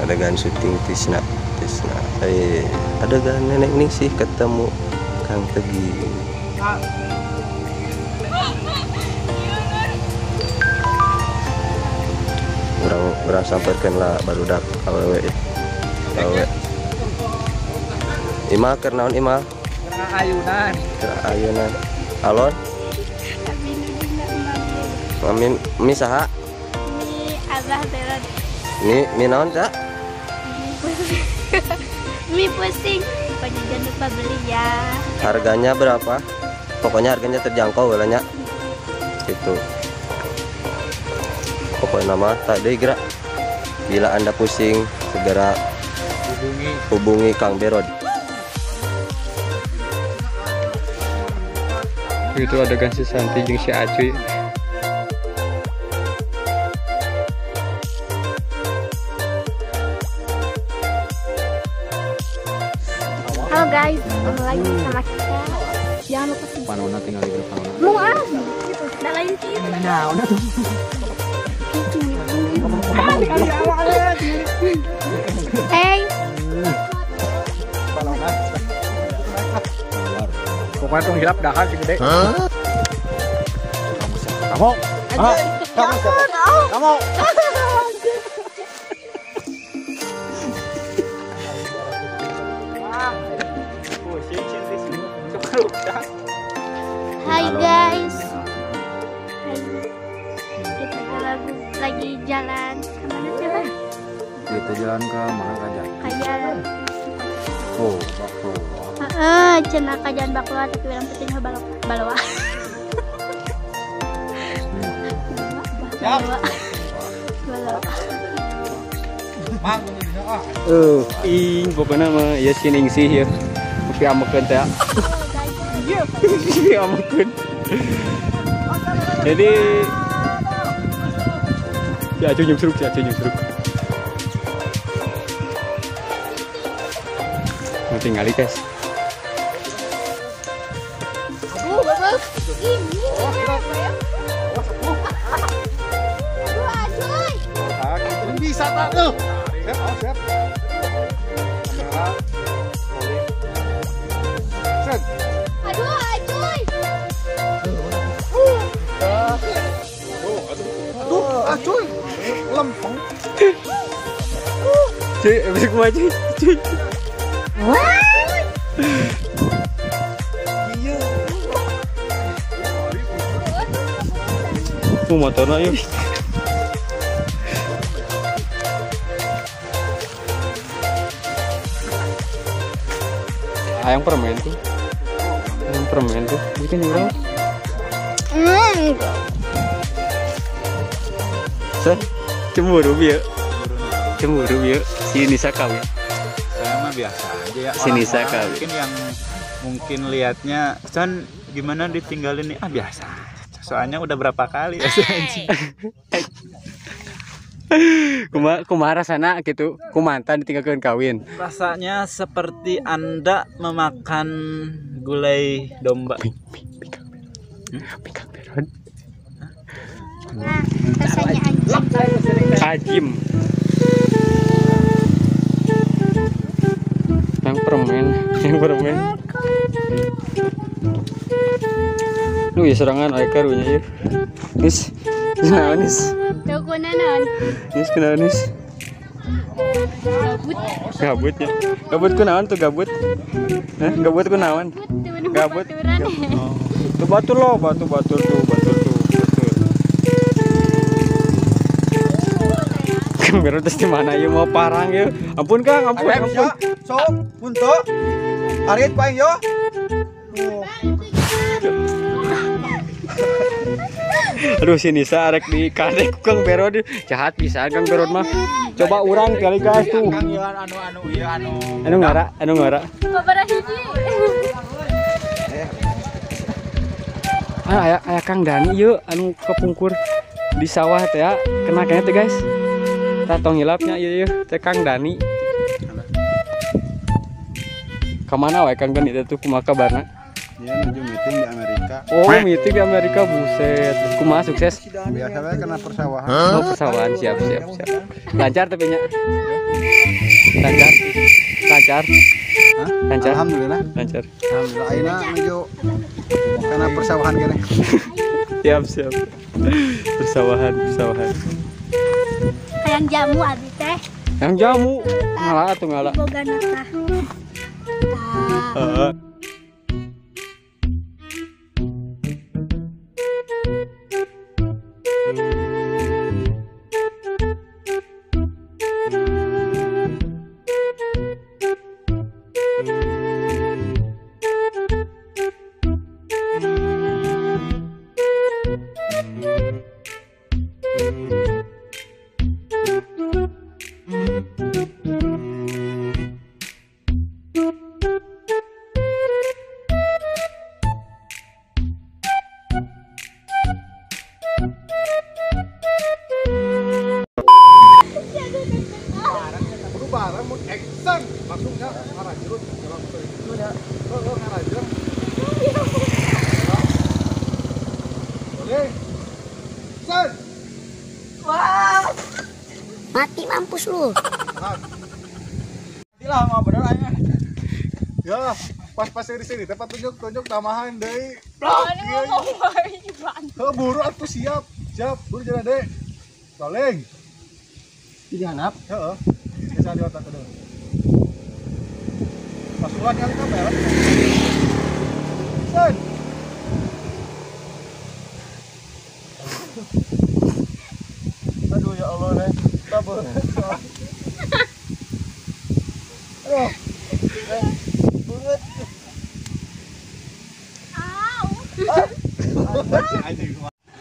Adegan syuting Tisna. Tisna. Adegan nenek Ningsih ketemu Kang Tegi. Urang samperkeun lah barudak awewe. Awewe. Ima keur naon Ima? Keur ayunan. Keur ayunan. Alon? Mami mi saha? Mi Abah Berod. Mi naon sa? Mi pusing. Pokoknya jangan lupa beli ya. Harganya berapa? Pokoknya harganya terjangkau lah nya. Gitu. Pokoknya nama tadi gerak. Bila Anda pusing segera hubungi Kang Berod. Itu adegan si Santi jeung si Acuy. Halo guys, ketemu lagi sama kita. Jangan lupa subscribe. Panona tinggal di panona. Mau ah, gitu. Dah lain sih. Nah, udah tuh. Hey. Pokoknya tuh hilap dahar sih gede. Kamu, kamu, kamu. Hai guys. Hai. Kita lagi jalan kemana siapa? Kita jalan ke mana aja? Kajalan. Oh, baklo. Cenah kajalan baklo tapi orang penting baloa. Baloa. Baloa. Ing pokoknya mah ya si Ningsih ya. Tapi amekeun teh. Iya, amekeun. Jadi ya acuy nyungsruk, si acuy nyungsruk. Mau tinggali guys. Aduh, bagus. Ini. Aduh, acuy. Bisa tak tuh? Siap, siap. Kamera. Set. Aduh, acuy. Aduh, acuy. Lempeng. Cuy, habis gua cuy. Cuy. Iya. Motornya yuk. Ayam permen tuh. Ayam permen tuh. Bikin berapa? Sen, cemburu ya. Cemburu ya. Si Nisa kawin. Saya mah biasa aja ya. Si Nisa kawin. Mungkin yang mungkin lihatnya, Son gimana ditinggalin nih? Ah biasa. Soalnya udah berapa kali ya. Kumaha rasana gitu, ku mantan ditinggalkeun kawin. Rasanya seperti Anda memakan gulai domba. Bingkang Berod. Nah, rasanya anjing. Ajim. Yang permen, yang permen. Lu ya serangan aya karunya ieu. Nis, naon nis? Naon? Nis kunaon nis? Gabut. Gabut ya. Gabut kunaon tuh gabut? Hah, gabut kunaon? Gabut. Oh. Tuh batur lo, batu batur tuh, batur tuh, batur. Kang Berod di mana ya mau parang ya? Ampun Kang, ampun, ampun. Sok, untuk arit paing yo. Aduh si Nisa arek di kadek Kang Berod jahat bisa Kang Berod mah. Coba urang kali guys tuh. Anu ngara, anu ngara. Hiji. Ah aya aya Kang Dani ieu anu kepungkur di sawah teh ya. Kena kayaknya teh guys. Tah tong hilapnya ieu ieu teh Kang Dani. Kamana wae Kang Dani teh tuh kumaha kabarna? Dia menuju meeting di Amerika. Amerika. Oh, meeting di Amerika, buset. Kumaha sukses? Biasanya kena persawahan. Oh, persawahan, siap. Lancar tapi nya. Lancar. Lancar. Hah? Lancar. Alhamdulillah. Lancar. Alhamdulillah ayeuna menuju kana persawahan kene. Siap. Persawahan. Hayang jamu abi teh. Hayang jamu. Ngala atuh ngala. Boga tah. Heeh. Mati mampus lu. Matilah mau bener aja. Ya, pas-pas di sini tempat tunjuk-tunjuk tambahan deui. Heuh, buru atuh siap. Siap, buru jalan deui. Rolling. Di hanap. Heeh. Bisa di otak kedua. Pasulan kali kamera. Sen. Aduh ya Allah deh. Aduh. Bunget. Au.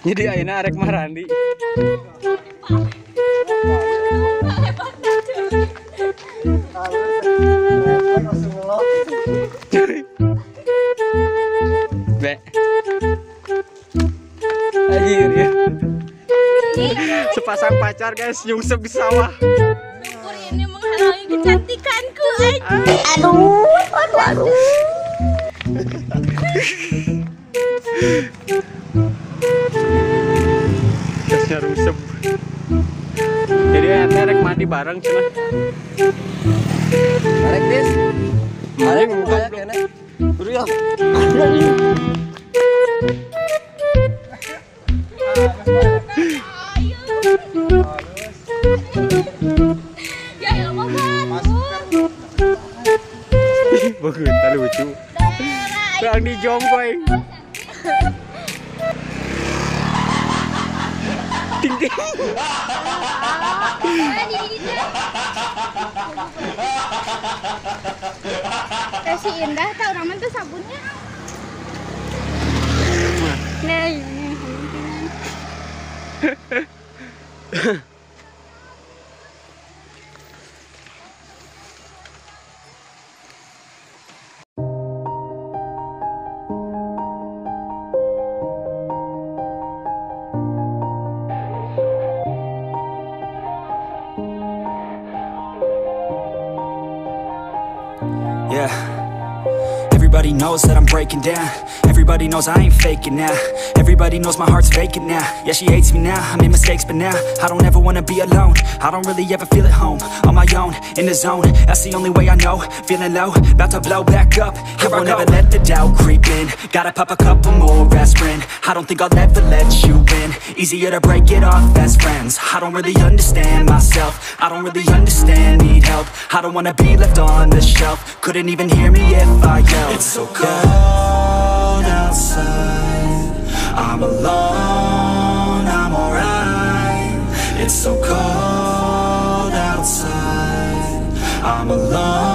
Jadi ayeuna arek marandi. Be. Anjir ya. Sepasang pacar guys nyungsep di sawah. Syukur ini menghalangi kecantikanku. Aduh, aduh. Gasnya rusep. Jadi ente rek mandi bareng cenah. Arek bis. Arek buka kene. Buru ya. Ya Allah, bagus, lucu. Kurang dijongkoi. Ting ting. Si Indah tau ramen tuh sabunnya. Nah, ini. Yeah. Everybody knows that I'm breaking down. Everybody knows I ain't faking now. Everybody knows my heart's vacant now. Yeah, she hates me now, I made mistakes, but now I don't ever wanna be alone. I don't really ever feel at home. On my own, in the zone, that's the only way I know. Feeling low, about to blow back up. Here I won't ever let the doubt creep in. Gotta pop a couple more aspirin. I don't think I'll ever let you in. Easier to break it off best friends. I don't really understand myself. I don't really understand, need help. I don't wanna be left on the shelf. Couldn't even hear me if I yelled. It's so cold outside. I'm alone, I'm alright. It's so cold outside. I'm alone.